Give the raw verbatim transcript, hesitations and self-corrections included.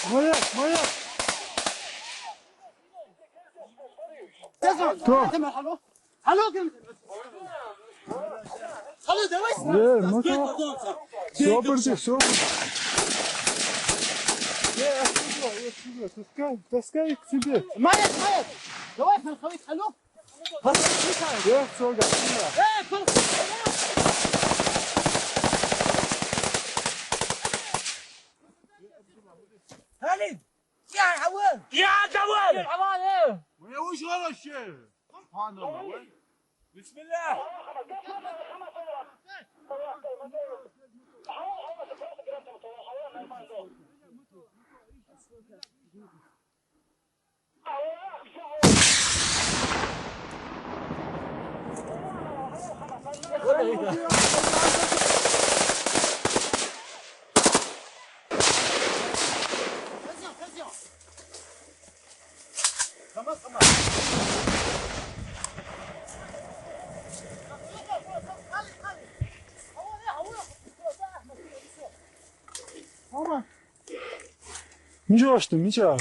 Молодец, молодец. Кто? Алло, давай. Э, ну что? Все, подожди, все. Э, отсюда, отсюда. Таскай, таскай их к себе. Майя, Майя. Давай, подходи, алло. Подходи, Майя. Э, все, готово. Э, подходи. Алин. يا عواد! يا عواد! يا عواد! ويا وش هذا الشيء؟ سبحان الله، وين؟ بسم الله. Ничего, что, ничего.